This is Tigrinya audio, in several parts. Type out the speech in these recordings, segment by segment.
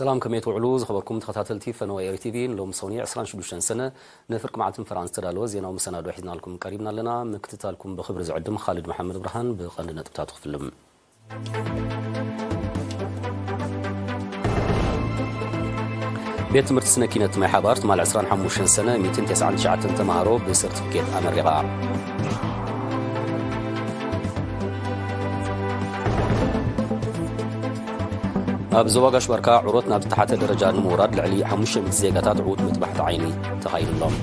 ሰላም፣ ከመይ ትውዕሉ ዝኸበርኩም ተኸታተልቲ ፈነወ ኤሪ ቲቪ? ንሎም ሰውኒ ዕስራን ሽዱሽተን ሰነ ንፍርቂ መዓልትን ፈራን ዝተዳለወ ዜናዊ መሰናዶ ሒዝናልኩም ቀሪብና ኣለና። ምክትታልኩም ብኽብሪ ዝዕድም ኻልድ መሓመድ ብርሃን። ብቐንዲ ነጥብታቱ ክፍልም። ቤት ትምህርቲ ስነ ኪነት ማይ ሓባር ትማል ዕስራን ሓሙሽተን ሰነ ሚእትን ተስዓን ትሽዓተን ተምሃሮ ብሰርቲፊኬት ኣመሪቓ። ኣብ ዞባ ጋሽ ባርካ ዑሮት ናብ ዝተሓተ ደረጃ ንምውራድ ልዕሊ ሓሙሽተ ሚእቲ ዜጋታት ዕዉት መጥባሕቲ ዓይኒ ተኻይዱሎም።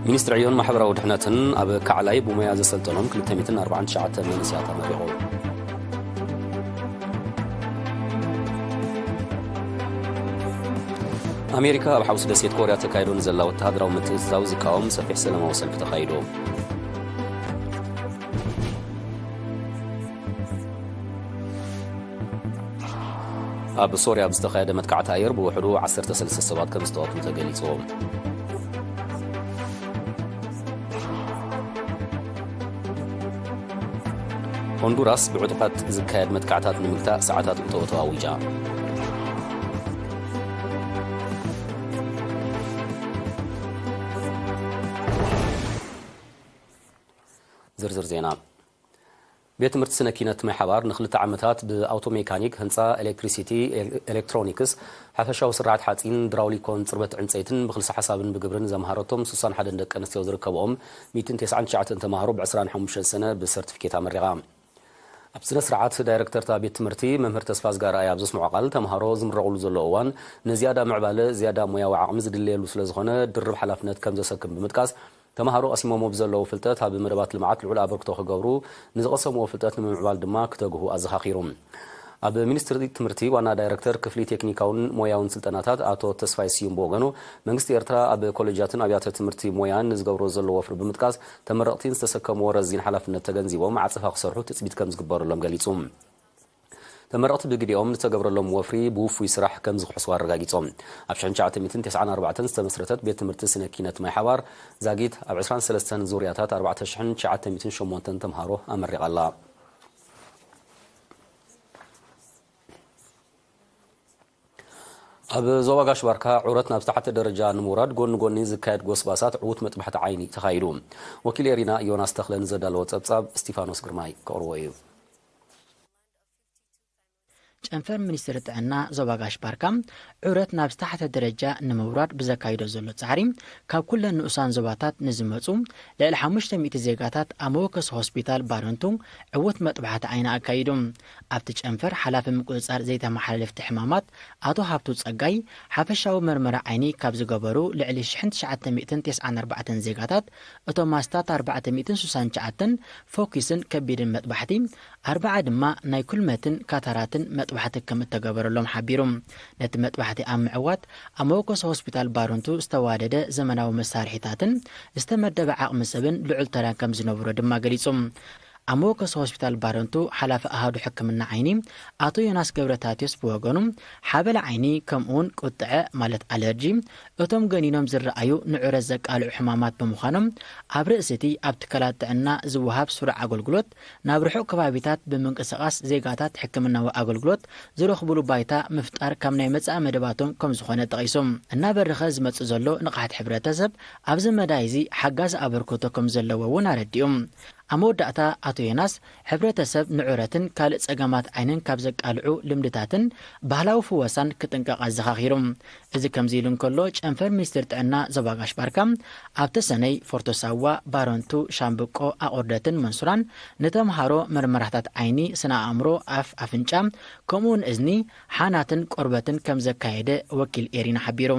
ሚኒስትሪ ዕዮን ማሕበራዊ ድሕነትን ኣብ ካዕላይ ብሞያ ዘሰልጠኖም ክልተ ሚእትን ኣርባዓን ትሽዓተን መንእሰያት ኣመሪቑ። ኣሜሪካ ኣብ ሓውሲ ደሴት ኮርያ ተካይዶ ንዘላ ወተሃደራዊ ምትእትታው ዝቃወም ሰፊሕ ሰላማዊ ሰልፊ ተኻይዱ። ኣብ ሶርያ ብዝተኻየደ መጥቃዕቲ ኣየር ብውሕዱ ዓሰርተ ሰለስተ ሰባት ከም ዝተቐትሉ ተገሊጹ። ሆንዱራስ ብዕጡቓት ዝካየድ መጥቃዕታት ንምግታእ ሰዓታት እቶ እቶ ኣዊጃ። ዝርዝር ዜና። ቤት ትምህርቲ ስነ ኪነት ማይ ሓባር ንክልተ ዓመታት ብኣውቶ ሜካኒክ፣ ህንፃ፣ ኤሌክትሪሲቲ፣ ኤሌክትሮኒክስ፣ ሓፈሻዊ ስርዓት ሓፂን፣ ድራውሊኮን ፅርበት ዕንፀይትን ብክልሲ ሓሳብን ብግብርን ዘምሃረቶም ስሳን ሓደን ደቂ ኣንስትዮ ዝርከብኦም ሚእትን ተስዓን ትሽዓተን ተምሃሮ ብዕስራን ሓሙሽተን ሰነ ብሰርቲፊኬት ኣመሪቓ። ኣብ ስነ ስርዓት ዳይረክተር እታ ቤት ትምህርቲ መምህር ተስፋ ዝጋርኣይ ኣብ ዘስምዖ ቃል፣ ተምሃሮ ዝምረቑሉ ዘሎ እዋን ንዝያዳ ምዕባለ ዝያዳ ሞያዊ ዓቕሚ ዝድለየሉ ስለዝኾነ ድርብ ሓላፍነት ከም ዘሰክም ብምጥቃስ፣ ተምሃሮ ቀሲሞሞ ብዘለዉ ፍልጠት ኣብ መደባት ልምዓት ልዑል ኣበርክቶ ክገብሩ፣ ንዝቐሰምዎ ፍልጠት ንምምዕባል ድማ ክተግሁ ኣዘኻኺሩ። ኣብ ሚኒስትሪ ትምህርቲ ዋና ዳይረክተር ክፍሊ ቴክኒካውን ሞያውን ስልጠናታት ኣቶ ተስፋይ ስዩም ብወገኑ፣ መንግስቲ ኤርትራ ኣብ ኮሌጃትን ኣብያተ ትምህርቲ ሞያን ንዝገብሮ ዘሎ ወፍሪ ብምጥቃስ፣ ተመረቕቲ ንዝተሰከምዎ ረዚን ሓላፍነት ተገንዚቦም ዓጸፋ ክሰርሑ ትጽቢት ከም ዝግበረሎም ገሊጹ። ተመረቕቲ ብግዲኦም ንዝተገብረሎም ወፍሪ ብውፉይ ስራሕ ከም ዝኽሕሱ ኣረጋጊጾም። ኣብ ሽሕን ትሽዓተ ሚእትን ተስዓን ኣርባዕተን ዝተመስረተት ቤት ትምህርቲ ስነ ኪነት ማይ ሓባር ዛጊት ኣብ ዕስራን ሰለስተን ዙርያታት ኣርባዕተ ሽሕን ትሽዓተ ሚእትን ሸሞንተን ተምሃሮ ኣመሪቓ ኣላ። ኣብ ዞባ ጋሽ ባርካ ዑረት ናብ ዝተሓተ ደረጃ ንምውራድ ጎኒ ጎኒ ዝካየድ ጎስባሳት ዕዉት መጥባሕቲ ዓይኒ ተኻይዱ። ወኪል ኤሪና ዮናስ ተኽለ ንዘዳለዎ ጸብጻብ እስቲፋኖስ ግርማይ ከቕርቦ እዩ። ጨንፈር ሚኒስትሪ ጥዕና ዞባ ጋሽ ባርካ ዑረት ናብ ዝተሓተ ደረጃ ንምውራድ ብዘካይዶ ዘሎ ጻዕሪ፣ ካብ ኩለን ንኡሳን ዞባታት ንዝመጹ ልዕሊ ሓሙሽተ ሚእቲ ዜጋታት ኣብ መወከሲ ሆስፒታል ባረንቱ ዕዉት መጥባሕቲ ዓይኒ ኣካይዱ። ኣብቲ ጨንፈር ሓላፊ ምቁጽጻር ዘይተመሓላለፍቲ ሕማማት ኣቶ ሃብቱ ጸጋይ፣ ሓፈሻዊ መርመራ ዓይኒ ካብ ዝገበሩ ልዕሊ ሽሕን ትሽዓተ ሚእትን ተስዓን ኣርባዕተን ዜጋታት፣ እቶም ማስታት ኣርባዕተ ሚእትን ስሳን ትሽዓተን፣ ፎኪስን ከቢድን መጥባሕቲ፣ ኣርባዓ ድማ ናይ ኩልመትን ካታራትን መጥባሕቲ ከም እተገበረሎም ሓቢሩ። ነቲ መጥባሕቲ ኣብ ምዕዋት ኣብ መወከሲ ሆስፒታል ባረንቱ ዝተዋደደ ዘመናዊ መሳርሒታትን ዝተመደበ ዓቕሚ ሰብን ልዑል ተራ ከም ዝነበሮ ድማ ገሊጹ። ኣብ መወከሲ ሆስፒታል ባረንቱ ሓላፊ ኣሃዱ ሕክምና ዓይኒ ኣቶ ዮናስ ገብረታቴዎስ ብወገኑ፣ ሓበላ ዓይኒ ከምኡውን ቁጥዐ ማለት ኣለርጂ እቶም ገኒኖም ዝረኣዩ ንዑረት ዘቃልዑ ሕማማት ብምዃኖም፣ ኣብ ርእሲ እቲ ኣብ ትካላት ጥዕና ዝወሃብ ስሩዕ ኣገልግሎት ናብ ርሑቕ ከባቢታት ብምንቅስቓስ ዜጋታት ሕክምናዊ ኣገልግሎት ዝረኽብሉ ባይታ ምፍጣር ካብ ናይ መጻኢ መደባቶም ከም ዝኾነ ጠቒሶም፣ እናበረኸ ዝመጽእ ዘሎ ንቕሓት ሕብረተሰብ ኣብዚ መዳይ እዚ ሓጋዚ ኣበርክቶ ከም ዘለዎ እውን ኣረዲኦም። ኣብ መወዳእታ ኣቶ ዮናስ፣ ሕብረተሰብ ንዑረትን ካልእ ጸገማት ዓይንን ካብ ዘቃልዑ ልምድታትን ባህላዊ ፍወሳን ክጥንቀቕ ኣዘኻኺሩ። እዚ ከምዚ ኢሉ እንከሎ፣ ጨንፈር ሚኒስትሪ ጥዕና ዞባ ጋሽ ባርካ፣ ኣብ ተሰነይ፣ ፎርቶ ሳዋ፣ ባረንቱ፣ ሻምብቆ፣ ኣቑርደትን መንሱራን ንተምሃሮ መርመራታት ዓይኒ፣ ስነ ኣእምሮ፣ ኣፍ፣ ኣፍንጫ፣ ከምኡውን እዝኒ፣ ሓናትን ቆርበትን ከም ዘካየደ ወኪል ኤሪና ሓቢሩ።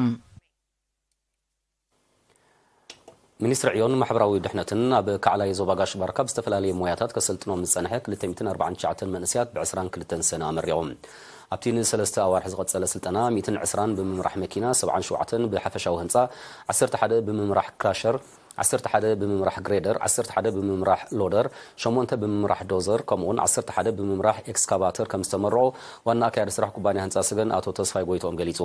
ሚኒስትሪ ዕዮን ማሕበራዊ ድሕነትን ኣብ ካዕላይ ዞባ ጋሽ ባርካ ብዝተፈላለየ ሞያታት ከሰልጥኖም ዝጸንሐ ክልተ ሚእትን ኣርባዓን ትሽዓተን መንእሰያት ብዕስራን ክልተን ሰነ ኣመሪቑ። ኣብቲ ንሰለስተ ኣዋርሕ ዝቐጸለ ስልጠና፣ ሚእትን ዕስራን ብምምራሕ መኪና፣ ሰብዓን ሸውዓተን ብሓፈሻዊ ህንጻ፣ ዓሰርተ ሓደ ብምምራሕ ክራሸር፣ ዓሰርተ ሓደ ብምምራሕ ግሬደር፣ ዓሰርተ ሓደ ብምምራሕ ሎደር፣ ሸሞንተ ብምምራሕ ዶዘር፣ ከምኡውን ዓሰርተ ሓደ ብምምራሕ ኤክስካቫተር ከም ዝተመረቑ ዋና ኣካያዲ ስራሕ ኩባንያ ህንፃ ሰገን ኣቶ ተስፋይ ጎይትኦም ገሊጹ።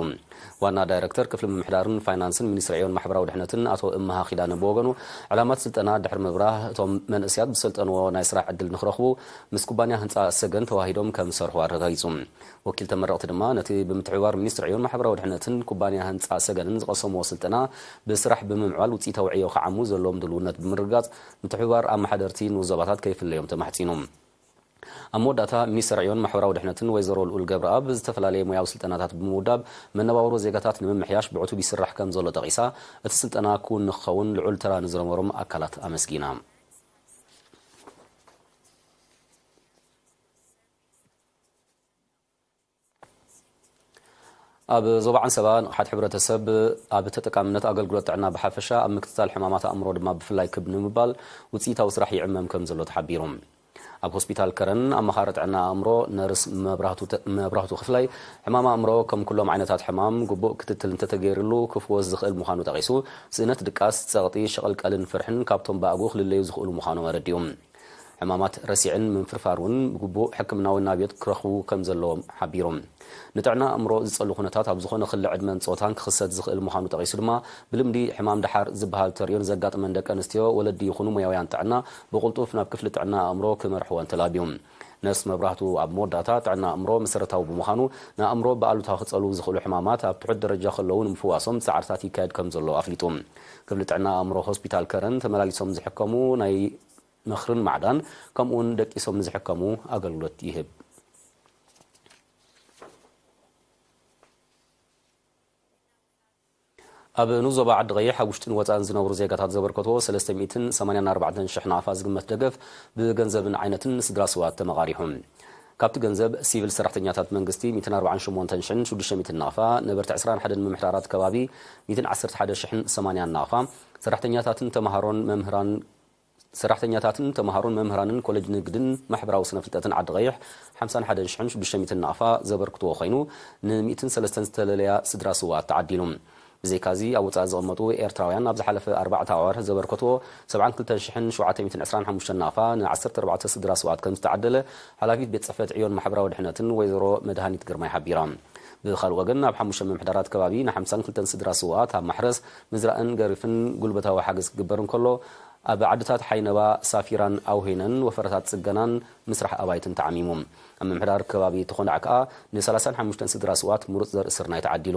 ዋና ዳይረክተር ክፍሊ ምምሕዳርን ፋይናንስን ሚኒስትሪ ዕዮን ማሕበራዊ ድሕነትን ኣቶ እመሃ ኪዳነ ብወገኑ፣ ዕላማት ስልጠና ድሕሪ ምብራህ እቶም መንእሰያት ብዝሰልጠንዎ ናይ ስራሕ ዕድል ንክረኽቡ ምስ ኩባንያ ህንፃ ሰገን ተዋሂዶም ከም ዝሰርሑ ኣረጋጊጹ። ወኪል ተመረቕቲ ድማ ነቲ ብምትሕብባር ሚኒስትሪ ዕዮን ማሕበራዊ ድሕነትን ኩባንያ ህንፃ ሰገንን ዝቐሰምዎ ስልጠና ብስራሕ ብምምዕባል ውፅኢታዊ ዕዮ ክዓሙ ዘለዎም ድልውነት ብምርግጋፅ፣ ምትሕብባር ኣመሓደርቲ ንዞባታት ከይፍለዮም ተማሕፂኑ። ኣብ መወዳእታ ሚኒስትር ዕዮን ማሕበራዊ ድሕነትን ወይዘሮ ልኡል ገብረኣብ ዝተፈላለየ ሞያዊ ስልጠናታት ብምውዳብ መነባብሮ ዜጋታት ንምምሕያሽ ብዕቱብ ይስራሕ ከም ዘሎ ጠቒሳ፣ እቲ ስልጠና ክውን ንክኸውን ልዑል ተራ ንዝነበሮም ኣካላት ኣመስጊና። ኣብ ዞባ ዓንሰባ ንቕሓት ሕብረተሰብ ኣብ ተጠቃምነት ኣገልግሎት ጥዕና ብሓፈሻ፣ ኣብ ምክትታል ሕማማት ኣእምሮ ድማ ብፍላይ ክብ ንምባል ውፅኢታዊ ስራሕ ይዕመም ከም ዘሎ ተሓቢሩ። ኣብ ሆስፒታል ከረን ኣማኻሪ ጥዕና ኣእምሮ ነርስ መብራህቱ ተ-፣ መብራህቱ ክፍላይ፣ ሕማም ኣእምሮ ከም ኩሎም ዓይነታት ሕማም ግቡእ ክትትል እንተተገይርሉ ክፍወስ ዝኽእል ምዃኑ ጠቒሱ፣ ስእነት ድቃስ፣ ጸቕጢ፣ ሸቐልቀልን ፍርሕን ካብቶም ብኣግኡ ክልለዩ ዝኽእሉ ምዃኖም ኣረዲኡ። ሕማማት ረሲዕን ምንፍርፋር እውን ግቡእ ሕክምናዊ ናብዮት ክረኽቡ ከም ዘለዎም ሓቢሮም። ንጥዕና ኣእምሮ ዝጸሉ ኩነታት ኣብ ዝኾነ ክሊ ዕድመን ጾታን ክኽሰት ዝኽእል ምዃኑ ጠቒሱ ድማ፣ ብልምዲ ሕማም ደሓር ዝበሃል ተርእዮን ዘጋጥመን ደቂ ኣንስትዮ፣ ወለዲ ይኹኑ ሞያውያን ጥዕና ብቕልጡፍ ናብ ክፍሊ ጥዕና ኣእምሮ ክመርሕወን ተላብዩ። ነርስ መብራህቱ ኣብ መወዳእታ፣ ጥዕና ኣእምሮ መሰረታዊ ብምዃኑ፣ ንኣእምሮ ብኣሉታ ክጸሉ ዝኽእሉ ሕማማት ኣብ ትሑት ደረጃ ከለዉ ንምፍዋሶም ጻዕርታት ይካየድ ከም ዘሎ ኣፍሊጡ። ክፍሊ ጥዕና ኣእምሮ ሆስፒታል ከረን ተመላሊሶም ዝሕከሙ ናይ ምኽርን ማዕዳን፣ ከምኡውን ደቂሶም ንዝሕከሙ ኣገልግሎት ይህብ። ኣብ ንኡስ ዞባ ዓዲ ቀይሕ ኣብ ውሽጥን ወጻእን ዝነብሩ ዜጋታት ዘበርከትዎ ሰለስተ ሚእትን ሰማንያን ኣርባዕተን ሽሕ ናቕፋ ዝግመት ደገፍ ብገንዘብን ዓይነትን ንስድራ ስውኣት ተመቓሪሑ። ካብቲ ገንዘብ ሲቪል ሰራሕተኛታት መንግስቲ ሚእትን ኣርባዓን ሸሞንተን ሽሕን ሽዱሽተ ሚእትን ናቕፋ፣ ነበርቲ ዕስራን ሓደን ምምሕዳራት ከባቢ ሚእትን ዓሰርተ ሓደ ሽሕን ሰማንያን ናቕፋ፣ ሰራሕተኛታትን ተምሃሮን መምህራን ሰራሕተኛታትን ተምሃሮን መምህራንን ኮሌጅ ንግድን ማሕበራዊ ስነ ፍልጠትን ዓዲ ቀይሕ ሓምሳን ሓደን ሽሕን ሽዱሽተ ሚእትን ናቕፋ ዘበርክትዎ ኮይኑ፣ ን ሚእትን ሰለስተን ዝተለለያ ስድራ ስውኣት ተዓዲሉ። ብዘይካዚ ኣብ ወጻኢ ዝቕመጡ ኤርትራውያን ኣብ ዝሓለፈ ኣርባዕተ ኣዋርሕ ዘበርከትዎ ሰብዓን ክልተን ሽሕን ሸውዓተ ሚእትን ዕስራን ሓሙሽተን ናቕፋ ን ዓሰርተ ኣርባዕተ ስድራ ስውኣት ከም ዝተዓደለ ሓላፊት ቤት ጽሕፈት ዕዮን ማሕበራዊ ድሕነትን ወይዘሮ መድሃኒት ግርማይ ሓቢራ። ብኻልእ ወገን ኣብ ሓሙሽተ ምምሕዳራት ከባቢ ን ሓምሳን ክልተን ስድራ ስውኣት ኣብ ማሕረስ፣ ምዝራእን ገሪፍን ጉልበታዊ ሓገዝ ክግበር እንከሎ፣ ኣብ ዓድታት ሓይነባ፣ ሳፊራን ኣውሄነን ወፈረታት ጽገናን ምስራሕ ኣባይትን ተዓሚሙ። ኣብ ምምሕዳር ከባቢ ተኾናዕ ከኣ ን ሰላሳን ሓሙሽተን ስድራ ስውኣት ምሩጽ ዘርኢ ስርናይ ተዓዲሉ።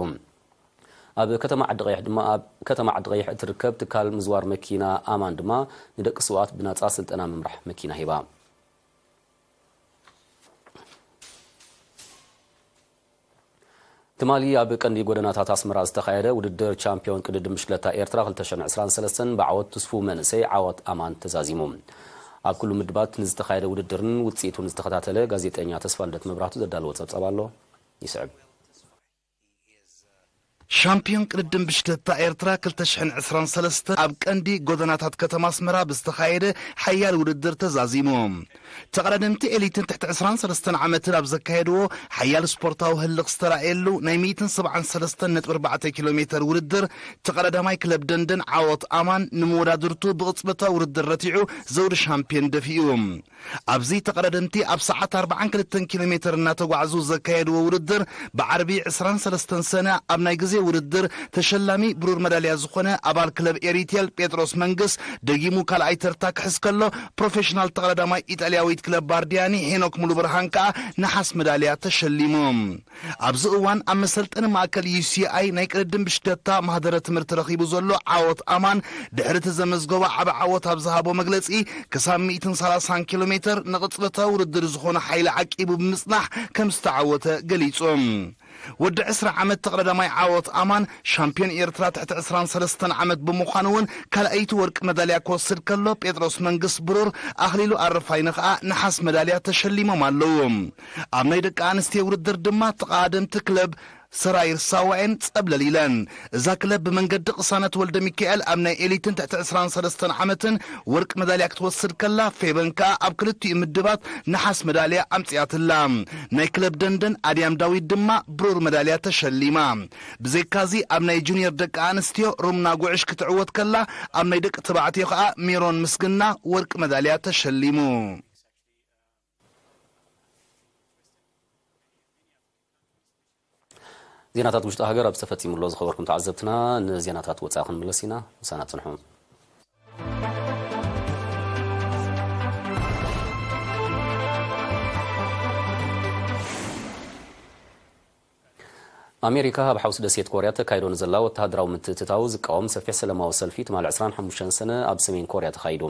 ኣብ ከተማ ዓዲ ቀይሕ ድማ፣ ኣብ ከተማ ዓዲ ቀይሕ እትርከብ ትካል ምዝዋር መኪና ኣማን ድማ ንደቂ ስውኣት ብናጻ ስልጠና ምምራሕ መኪና ሂባ። ትማሊ ኣብ ቀንዲ ጎደናታት ኣስመራ ዝተኻየደ ውድድር ቻምፒዮን ቅድድም ብሽክለታ ኤርትራ ክልተ ሽሕን ዕስራን ሰለስተን ብዓወት ትስፉው መንእሰይ ዓወት ኣማን ተዛዚሙ። ኣብ ኩሉ ምድባት ንዝተኻየደ ውድድርን ውጽኢቱን ዝተኸታተለ ጋዜጠኛ ተስፋልደት መብራህቱ ዘዳለዎ ጸብጻብ ኣሎ፣ ይስዕብ። ሻምፒዮን ቅድድም ብሽክለታ ኤርትራ ክልተ ሽሕን ዕስራን ሰለስተን ኣብ ቀንዲ ጎደናታት ከተማ ኣስመራ ብዝተኻየደ ሓያል ውድድር ተዛዚሙ። ተቐዳደምቲ ኤሊትን ትሕቲ ዕስራን ሰለስተን ዓመትን ኣብ ዘካየድዎ ሓያል ስፖርታዊ ህልኽ ዝተራእየሉ ናይ ሚእትን ሰብዓን ሰለስተን ነጥቢ ኣርባዕተ ኪሎ ሜተር ውድድር፣ ተቐዳዳማይ ክለብ ደንደን ዓወት ኣማን ንመወዳድርቱ ብቕጽበታዊ ውድድር ረቲዑ ዘውዲ ሻምፒዮን ደፊኡ። ኣብዚ ተቐዳደምቲ ኣብ ሰዓት ኣርባዓን ክልተን ኪሎ ሜተር እናተጓዕዙ ዘካየድዎ ውድድር፣ ብዓርቢ ዕስራን ሰለስተን ሰነ ኣብ ናይ ግዜ ውድድር ተሸላሚ ብሩር መዳልያ ዝኾነ ኣባል ክለብ ኤሪቴል ጴጥሮስ መንግስ ደጊሙ ካልኣይ ተርታ ክሕዝ ከሎ፣ ፕሮፌሽናል ተቐዳዳማይ ኢጣልያዊት ክለብ ባርዲያኒ ሄኖክ ሙሉብርሃን ከኣ ነሓስ መዳልያ ተሸሊሙ። ኣብዚ እዋን ኣብ መሰልጠኒ ማእከል ዩ ሲ ኣይ ናይ ቅድድም ብሽክለታ ማህደረ ትምህርቲ ረኺቡ ዘሎ ዓወት ኣማን፣ ድሕሪ እቲ ዘመዝገቦ ዓቢ ዓወት ኣብ ዝሃቦ መግለጺ፣ ክሳብ ሚእትን ሰላሳን ኪሎ ሜተር ንቕጽበታዊ ውድድር ዝኾነ ሓይሊ ዓቂቡ ብምጽናሕ ከም ዝተዓወተ ገሊጹ። ወዲ ዕስራ ዓመት ተቐዳዳማይ ዓወት ኣማን፣ ሻምፒዮን ኤርትራ ትሕቲ ዕስራን ሰለስተን ዓመት ብምዃኑ እውን ካልኣይቲ ወርቂ መዳልያ ክወስድ ከሎ፣ ጴጥሮስ መንግስ ብሩር፣ ኣኽሊሉ ኣረፋይነ ኸኣ ነሓስ መዳልያ ተሸሊሞም ኣለዉ። ኣብ ናይ ደቂ ኣንስትዮ ውድድር ድማ ተቐዳደምቲ ክለብ ሰራይር ሳዋኤን ጸብለል ኢለን። እዛ ክለብ ብመንገዲ ቅሳነት ወልደ ሚካኤል ኣብ ናይ ኤሊትን ትሕቲ ዕስራን ሰለስተን ዓመትን ወርቂ መዳልያ ክትወስድ ከላ፣ ፌበን ከኣ ኣብ ክልቲኡ ምድባት ነሓስ መዳልያ ኣምጺኣትላ። ናይ ክለብ ደንደን ኣድያም ዳዊት ድማ ብሩር መዳልያ ተሸሊማ። ብዘይካዚ ኣብ ናይ ጁኒየር ደቂ ኣንስትዮ ሩምና ጉዕሽ ክትዕወት ከላ፣ ኣብ ናይ ደቂ ተባዕትዮ ከኣ ሜሮን ምስግና ወርቂ መዳልያ ተሸሊሙ። ዜናታት ውሽጢ ሃገር ኣብ ዝተፈጺሙ ኣሎ። ዝኸበርኩም ተዓዘብትና፣ ንዜናታት ወጻኢ ክንምለስ ኢና። ምሳና ጽንሑ። ኣሜሪካ ኣብ ሓውሲ ደሴት ኮርያ ተካይዶ ንዘላ ወተሃደራዊ ምትእትታው ዝቃወም ሰፊሕ ሰላማዊ ሰልፊ ትማሊ ዕስራን ሓሙሽተን ሰነ ኣብ ሰሜን ኮርያ ተኻይዱ።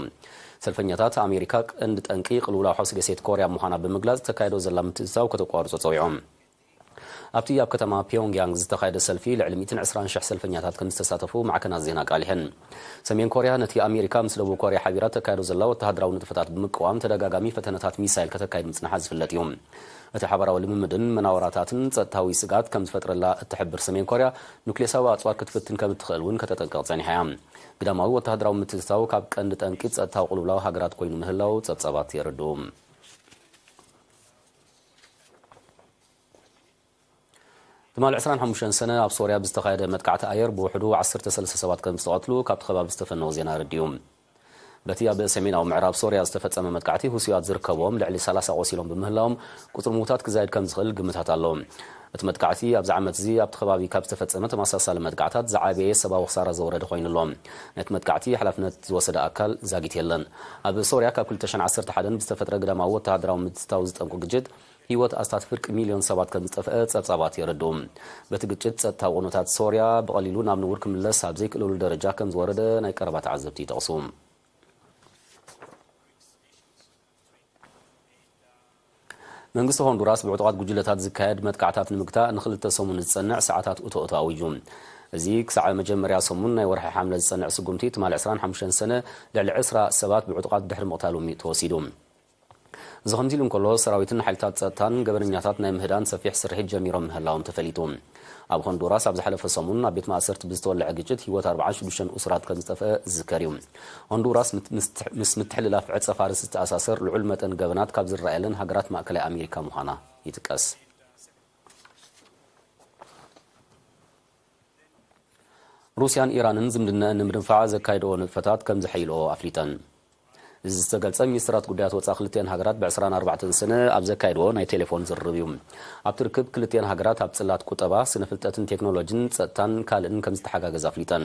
ሰልፈኛታት ኣሜሪካ ቀንዲ ጠንቂ ቅልውላው ሓውሲ ደሴት ኮርያ ምዃና ብምግላጽ ተካይዶ ዘላ ምትእትታው ከተቋርጾ ጸዊዖም። ኣብቲ ኣብ ከተማ ፒዮንግያንግ ዝተኻየደ ሰልፊ ልዕሊ ሚእትን ዕስራን ሽሕ ሰልፈኛታት ከም ዝተሳተፉ ማዕከናት ዜና ኣቃሊሐን። ሰሜን ኮርያ ነቲ ኣሜሪካ ምስ ደቡብ ኮርያ ሓቢራ ተካይዶ ዘላ ወተሃደራዊ ንጥፈታት ብምቅዋም ተደጋጋሚ ፈተነታት ሚሳይል ከተካይድ ምጽንሓ ዝፍለጥ እዩ። እቲ ሓባራዊ ልምምድን መናወራታትን ጸጥታዊ ስግኣት ከም ዝፈጥረላ እትሕብር ሰሜን ኮርያ፣ ኑክሌሳዊ ኣጽዋር ክትፍትን ከም እትኽእል እውን ከተጠንቅቕ ጸኒሓ እያ። ግዳማዊ ወተሃደራዊ ምትእትታው ካብ ቀንዲ ጠንቂ ጸጥታዊ ቅልውላው ሃገራት ኮይኑ ምህላው ጸብጻባት የረድኡ። ትማሊ ዕስራን ሓሙሽተን ሰነ ኣብ ሶርያ ብዝተኻየደ መጥቃዕቲ ኣየር ብውሕዱ ዓሰርተ ሰለስተ ሰባት ከም ዝተቐትሉ ካብቲ ከባቢ ዝተፈነወ ዜና ኣረዲኡ። በቲ ኣብ ሰሜናዊ ምዕራብ ሶርያ ዝተፈጸመ መጥቃዕቲ፣ ሁሲያት ዝርከብዎም ልዕሊ ሰላሳ ቆሲሎም ብምህላዎም፣ ቁጽሪ ምዉታት ክዛይድ ከም ዝኽእል ግምታት ኣሎ። እቲ መጥቃዕቲ ኣብዚ ዓመት እዚ ኣብቲ ከባቢ ካብ ዝተፈጸመ ተመሳሳሊ መጥቃዕታት ዝዓበየ ሰብኣዊ ክሳራ ዘውረደ ኮይኑ ኣሎ። ነቲ መጥቃዕቲ ሓላፍነት ዝወሰደ ኣካል ዛጊት የለን። ኣብ ሶርያ ካብ ክልተ ሽሕን ዓሰርተ ሓደን ብዝተፈጥረ ግዳማዊ ወተሃደራዊ ምትእትታው ዝጠንቁ ግጭት፣ ህይወት ኣስታት ፍርቂ ሚልዮን ሰባት ከም ዝጠፍአ ጸብጻባት የረድኡ። በቲ ግጭት፣ ጸጥታዊ ኩነታት ሶርያ ብቐሊሉ ናብ ንቡር ክምለስ ኣብ ዘይክእለሉ ደረጃ ከም ዝወረደ ናይ ቀረባ ተዓዘብቲ ይጠቕሱ። መንግስቲ ሆንዱራስ ብዕጡቓት ጉጅለታት ዝካየድ መጥቃዕታት ንምግታእ ንኽልተ ሰሙን ዝጸንዕ ሰዓታት እቶ እቶ ኣዊጁ። እዚ ክሳዕ መጀመርያ ሰሙን ናይ ወርሒ ሓምለ ዝጸንዕ ስጉምቲ፣ ትማሊ ዕስራን ሓሙሽተን ሰነ ልዕሊ ዕስራ ሰባት ብዕጡቓት ድሕሪ ምቕታሎም እዩ ተወሲዱ። እዚ ከምዚ ኢሉ እንከሎ፣ ሰራዊትን ሓይልታት ጸጥታን ገበነኛታት ናይ ምህዳን ሰፊሕ ስርሒት ጀሚሮም ምህላዎም ተፈሊጡ። ኣብ ሆንዱራስ ኣብ ዝሓለፈ ሰሙን ኣብ ቤት ማእሰርቲ ብዝተወልዐ ግጭት ህይወት ኣርባዓን ሽዱሽተን እሱራት ከም ዝጠፍአ ዝዝከር እዩ። ሆንዱራስ ምስ ምትሕ-፣ ምስ ምትሕልላፍ ዕጸ ፋርስ ዝተኣሳሰር ልዑል መጠን ገበናት ካብ ዝረኣየለን ሃገራት ማእከላይ ኣሜሪካ ምዃና ይጥቀስ። ሩስያን ኢራንን ዝምድነአን ንምድንፋዕ ዘካይድኦ ንጥፈታት ከም ዘሐይልኦ ኣፍሊጠን። እዚ ዝተገልጸ፣ ሚኒስትራት ጉዳያት ወጻኢ ክልቲኣን ሃገራት ብዕስራን ኣርባዕተን ሰነ ኣብ ዘካየድዎ ናይ ቴሌፎን ዝርርብ እዩ። ኣብቲ ርክብ፣ ክልቲኣን ሃገራት ኣብ ጽላት ቁጠባ፣ ስነ ፍልጠትን ቴክኖሎጂን፣ ጸጥታን ካልእን ከም ዝተሓጋገዝ ኣፍሊጠን።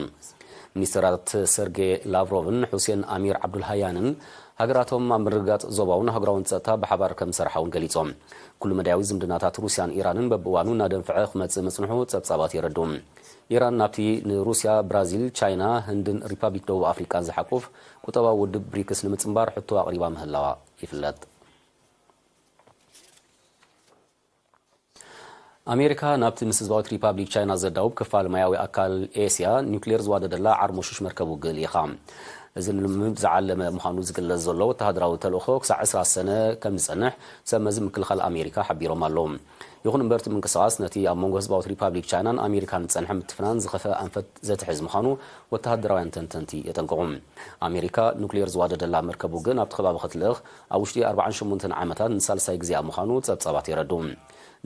ሚኒስትራት ሰርጌ ላቭሮቭን ሑሴን ኣሚር ዓብዱልሃያንን፣ ሃገራቶም ኣብ ምርግጋጽ ዞባውን ኣህጉራውን ጸጥታ ብሓባር ከም ዝሰርሓ እውን ገሊጾም። ኩሉ መዳያዊ ዝምድናታት ሩስያን ኢራንን በብእዋኑ እናደንፍዐ ክመጽእ ምጽንሑ ጸብጻባት የረድኡ። ኢራን ናብቲ ንሩስያ፣ ብራዚል፣ ቻይና፣ ህንድን ሪፓብሊክ ደቡብ ኣፍሪቃን ዝሓቁፍ ቁጠባዊ ውድብ ብሪክስ ንምጽንባር ሕቶ ኣቕሪባ ምህላዋ ይፍለጥ። ኣሜሪካ ናብቲ ምስ ህዝባዊት ሪፓብሊክ ቻይና ዘዳውብ ክፋል ማያዊ ኣካል ኤስያ ኒውክሌር ዝዋደደላ ዓርሞሹሽ መርከብ ውግእ ልኢኻ። እዚ ንልምምድ ዝዓለመ ምዃኑ ዝግለጽ ዘሎ ወተሃደራዊ ተልእኾ ክሳዕ ዕስራ ሰነ ከም ዝጸንሕ ሰብ መዚ ምክልኻል ኣሜሪካ ሓቢሮም ኣለዉ። ይኹን እምበር፣ እቲ ምንቅስቓስ ነቲ ኣብ መንጎ ህዝባዊት ሪፓብሊክ ቻይናን ኣሜሪካን ዝጸንሐ ምትፍናን ዝኸፍአ ኣንፈት ዘትሕዝ ምዃኑ ወተሃደራውያን ተንተንቲ የጠንቅቑ። ኣሜሪካ ኑክሌር ዝዋደደላ መርከብ ውግእ ናብቲ ከባቢ ክትልእኽ ኣብ ውሽጢ ኣርባዓን ሸሞንተን ዓመታት ንሳልሳይ ግዜኣ ምዃኑ ጸብጻባት የረድኡ።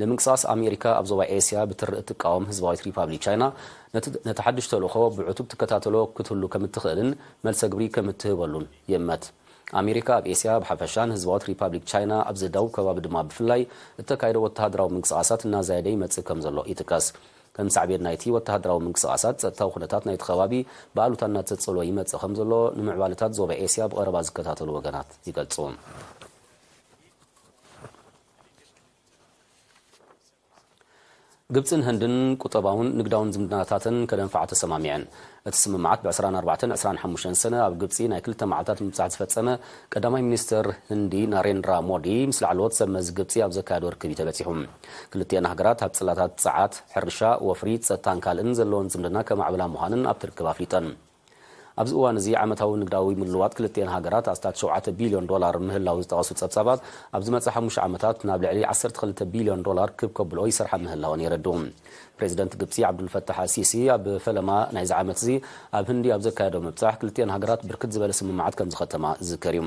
ንምንቅስቓስ ኣሜሪካ ኣብ ዞባ ኤስያ ብትሪ እትቃወም ህዝባዊት ሪፓብሊክ ቻይና፣ ነቲ፣ ነቲ ሓድሽ ተልእኾ ብዕቱብ ትከታተሎ ክትህሉ ከም እትኽእልን መልሰ ግብሪ ከም እትህበሉን ይእመት። ኣሜሪካ ኣብ ኤስያ ብሓፈሻን ህዝባዊት ሪፓብሊክ ቻይና ኣብ ዘዳውብ ከባቢ ድማ ብፍላይ እተካይዶ ወተሃደራዊ ምንቅስቓሳት እናዛየደ ይመጽእ ከም ዘሎ ይጥቀስ። ከም ሳዕቤን ናይቲ ወተሃደራዊ ምንቅስቓሳት፣ ጸጥታዊ ኩነታት ናይቲ ከባቢ ብኣሉታ እናተጸሎ ይመጽእ ከም ዘሎ ንምዕባለታት ዞባ ኤስያ ብቐረባ ዝከታተሉ ወገናት ይገልጹ። ግብጽን ህንድን ቁጠባውን ንግዳውን ዝምድናታተን ከደንፍዓ ተሰማሚዐን። እቲ ስምምዓት ብ ዕስራን ኣርባዕተን ዕስራን ሓሙሽተን ሰነ ኣብ ግብጺ ናይ ክልተ መዓልታት ምብጻሕ ዝፈጸመ ቀዳማይ ሚኒስተር ህንዲ ናሬንድራ ሞዲ ምስ ላዕለዎት ሰብ መዚ ግብጺ ኣብ ዘካየዶ ርክብ እዩ ተበጺሑ። ክልቲአን ሃገራት ኣብ ጽላታት ጸዓት፣ ሕርሻ፣ ወፍሪ፣ ጸጥታን ካልእን ዘለወን ዝምድና ከማዕብላ ምዃነን ኣብቲ ርክብ ኣፍሊጠን። ኣብዚ እዋን እዚ ዓመታዊ ንግዳዊ ምልዋጥ ክልቲኤን ሃገራት ኣስታት ሸውዓተ ቢልዮን ዶላር ምህላው ዝጠቐሱ ጸብጻባት፣ ኣብ ዝመጽእ ሓሙሽተ ዓመታት ናብ ልዕሊ ዓሰርተ ክልተ ቢልዮን ዶላር ክብ ከብልኦ ይሰርሓ ምህላወን የረድኡ። ፕሬዚደንት ግብጺ ዓብዱልፈታሕ ኣልሲሲ ኣብ ፈለማ ናይዚ ዓመት እዚ ኣብ ህንዲ ኣብ ዘካየዶ ምብጻሕ፣ ክልቲኤን ሃገራት ብርክት ዝበለ ስምምዓት ከም ዝኸተማ ዝዝከር እዩ።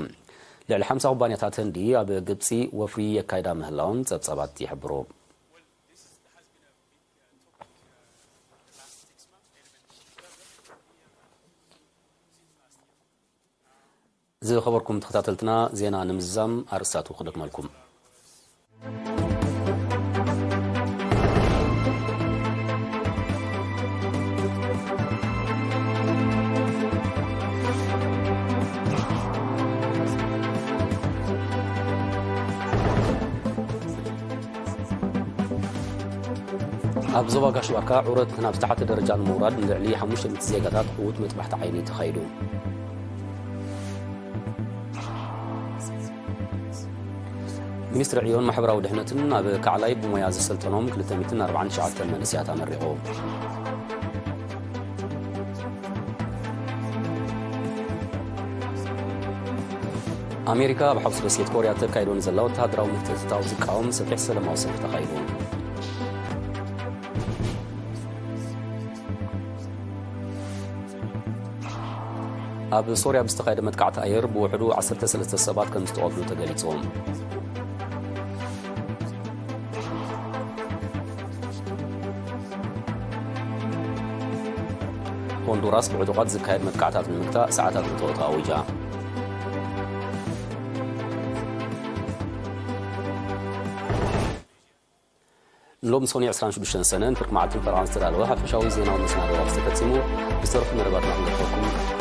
ልዕሊ ሓምሳ ኩባንያታት ህንዲ ኣብ ግብጺ ወፍሪ የካይዳ ምህላውን ጸብጻባት ይሕብሩ። ዝኸበርኩም ተኸታተልትና፣ ዜና ንምዝዛም ኣርእስታቱ ክደግመልኩም። ኣብ ዞባ ጋሽ ባርካ ዑረት ናብ ዝተሓተ ደረጃ ንምውራድ ንልዕሊ ሓሙሽተ ሚእቲ ዜጋታት ዕዉት መጥባሕቲ ዓይኒ ተኻይዱ። ሚኒስትሪ ዕዮን ማሕበራዊ ድሕነትን ኣብ ካዕላይ ብሞያ ዘሰልጠኖም ክልተ ሚእትን ኣርባዓን ትሽዓተን መንእሰያት ኣመሪቑ። ኣሜሪካ ኣብ ሓውሲ ደሴት ኮርያ ተካይዶ ንዘላ ወተሃደራዊ ምትእትታው ዝቃወም ሰፊሕ ሰላማዊ ሰልፊ ተኻይዱ። ኣብ ሶርያ ብዝተኻየደ መጥቃዕቲ ኣየር ብውሕዱ ዓሰርተ ሰለስተ ሰባት ከም ዝተቐትሉ ተገሊጹ። ሆንዱራስ ብዕጡቓት ዝካየድ መጥቃዕታት ንምግታእ ሰዓታት ርትዖ ተኣዊጃ። ሎም ሰኑይ ዕስራን ሽዱሽተን ሰነ ንፍርቂ መዓልትን ፈረቓን ዝተዳለወ ሓፈሻዊ ዜናዊ መሰናድኦ ኣብዚ ተፈጺሙ። ብዝተረፉ መደባትና ክንገጥመኩም።